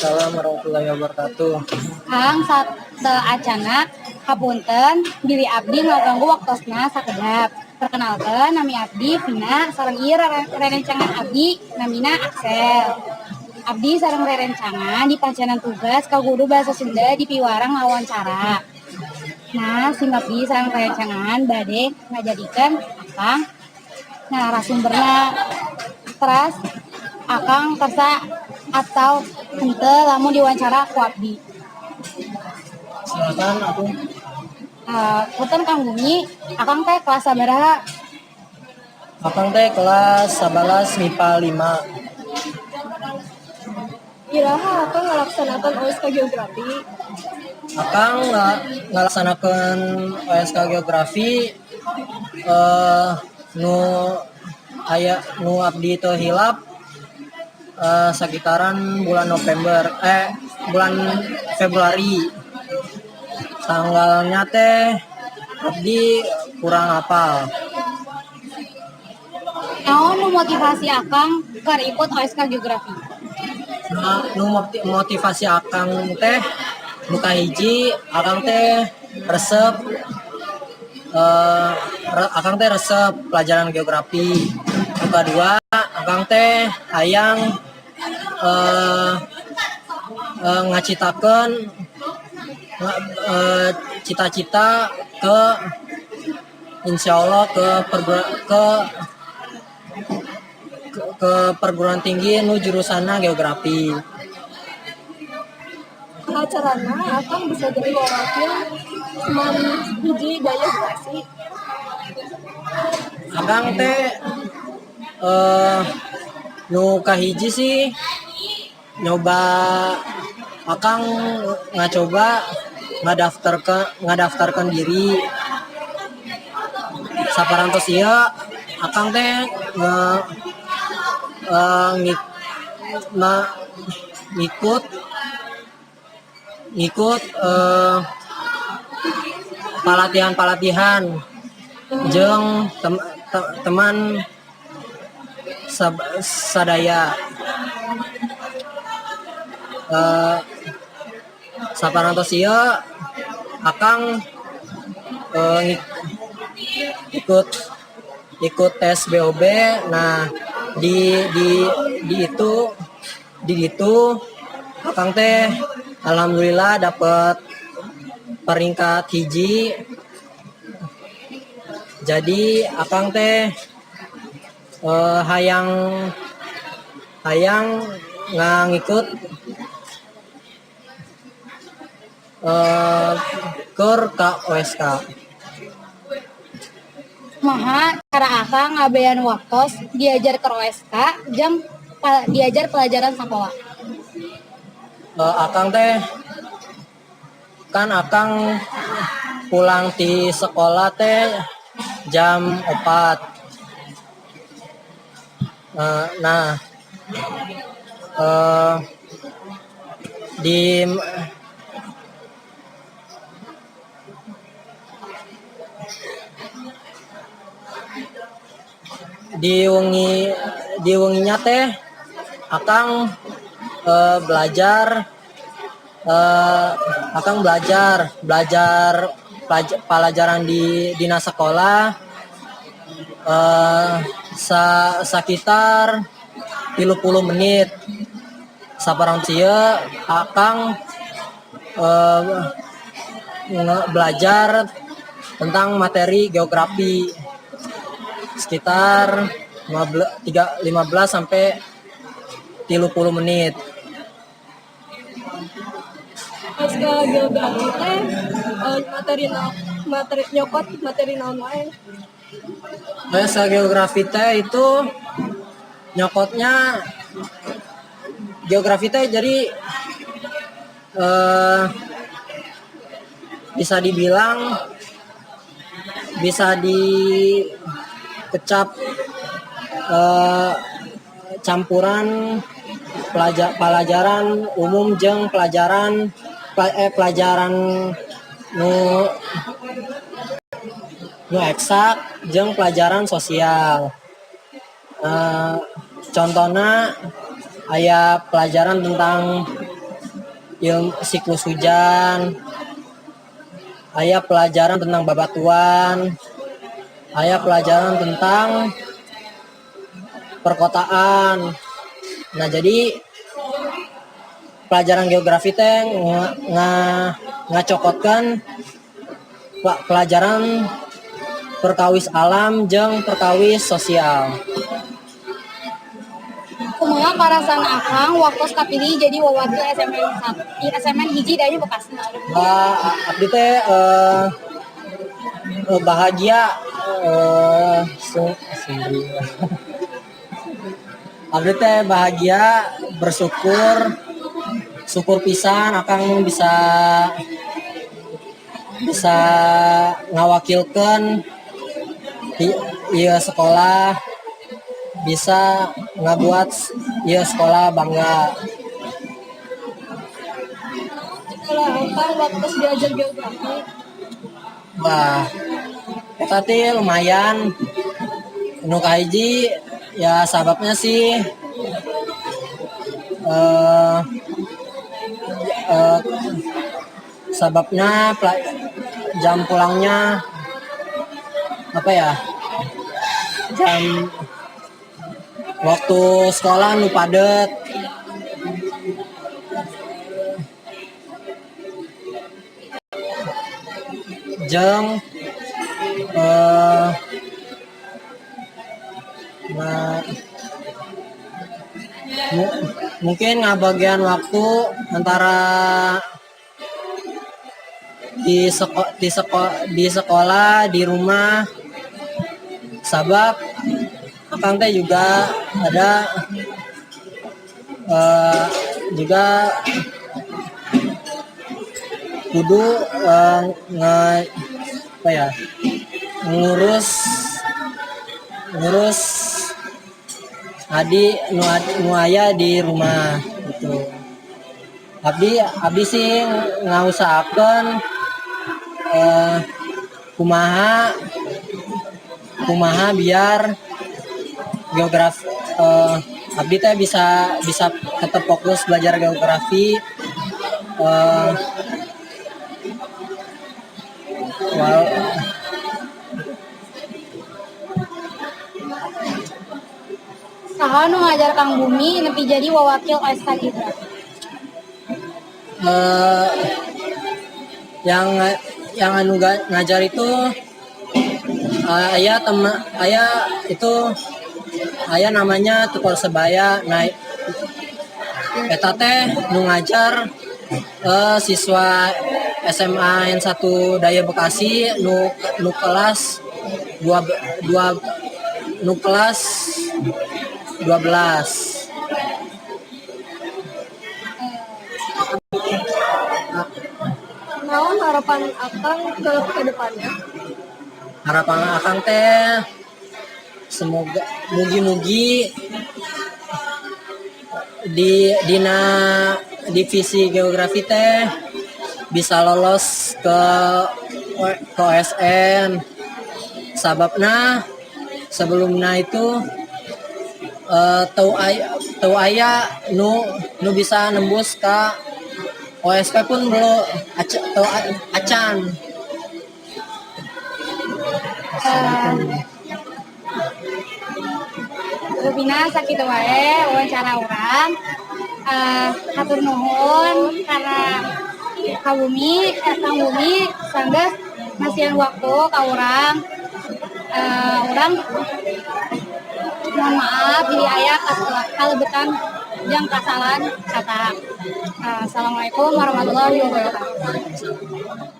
Waalaikumsalam warahmatullahi wabarakatuh. Kang, sateuacanna hapunten bilih abdi ngaganggu waktosna sakedap. Perkenalkan, nami abdi Vina sareng ieu rerencangan abdi namina Axel. Abdi sareng rerencangan dipancen tugas ka guru bahasa Sunda di piwarang wawancara. Nah, sim abdi sareng rerencangan bade ngajadikeun akang narasumberna. Teras akang kersa atau henteu lamun diwawancara ku abdi? Silakan aku. Punten Kang Bumi, akang teh kelas sabaraha? Akang teh kelas 11 MIPA 5. Iraha akang ngalaksanakan OSK Geografi? Akang ngalaksanakeun OSK Geografi nu aya nu abdi teu hilap sakitaran bulan November, eh, bulan Februari. Tanggalnya teh abdi kurang hafal. Naon nu motivasi akang keur ikut OSK Geografi? Nah, nu motivasi akang teh nu kahiji, akang teh resep akang teh resep pelajaran geografi. Nu kadua, akang teh hayang ngacitakeun cita-cita ke insya Allah ke perguruan tinggi nu jurusanna geografi. Acarana akang bisa jadi wakil SMAN 1 Dayeuh Bekasi? Akang teh nu kahiji sih nyoba, akang ngacoba ngadaftarkeun diri. Saparantos ieu akang teh nge eh, ngik, ma, ngikut ngikut palatihan-palatihan jeung teman sadaya. Saparantos ieu akang ikut ikut tes BOB. Nah, di itu akang teh alhamdulillah dapat peringkat hiji. Jadi akang teh hayang hayang ngikut keur ka OSK. Kumaha cara akang ngabean waktos diajar ke OSK jeung diajar pelajaran sakola? Akang teh kan akang pulang di sekolah teh jam 4. Nah, di di wengi di wenginya teh akang belajar akang belajar belajar pelajaran di dinas sekolah sekitar 30 menit. Saparantos ieu akang belajar tentang materi geografi sekitar 15 sampai 30 menit. OSK Geografi teh materi materi nyokot materi naon wae? OSK Geografi teh itu nyokotnya geografi teh jadi bisa dibilang bisa dikecap campuran pelajaran umum jeung pelajaran nu nu eksak jeung pelajaran sosial. Contohnya aya pelajaran tentang ilmu siklus hujan, aya pelajaran tentang babatuan, aya pelajaran tentang perkotaan. Nah, jadi pelajaran geografi teh ngacokotkan pelajaran perkawis alam jeung perkawis sosial. Kumaha karasaan Akang waktu kapilih jadi wawakil SMN SMN 1 Dayeuh Bekasi? Wah, abdi teh bahagia, eh abdi teh bahagia, bersyukur, syukur pisan Akang bisa bisa ngawakilkan ieu sekolah, bisa ngabuat ieu sekolah bangga. Kalau Akang waktu diajar geografi? Wah, eta teh lumayan. Nu kahiji ya sababnya sih sababnya jam pulangnya, apa ya, jam waktu sekolah nu padet. Jeung nah, mungkin ngabagian waktu antara di sekolah, di rumah, sabab Akang teh juga ada juga kudu nge apa ya, ngurus ngurus adi nu aya di rumah gitu. Abdi abdi sih ngausahakeun kumaha kumaha biar geograf abdi teh bisa bisa tetap fokus belajar geografi wal Saha nu ngajar Kang Bumi nepi jadi wawakil OSK geografi? Yang anu ngajar itu aya teman aya itu, aya namanya Tukor Sebaya. Nah, eta teh nu ngajar siswa SMA N1 Dayeuh Bekasi nu nu kelas dua dua nu kelas 12. Naon harapan Akang ke depannya? Harapan Akang teh semoga mugi-mugi di dina divisi geografi teh bisa lolos ke OSN, sababna sebelumnya itu teu aya nu nu bisa nembus ke OSP pun belum teu acan. Rupina sakitu wae wawancara urang. Hatur nuhun karena Kang Bumi, Kang Bumi sanggeus masihan waktu ka urang. Urang mohon maaf bilih aya kalebetan jeung kasalahan kata. Assalamualaikum warahmatullahi wabarakatuh.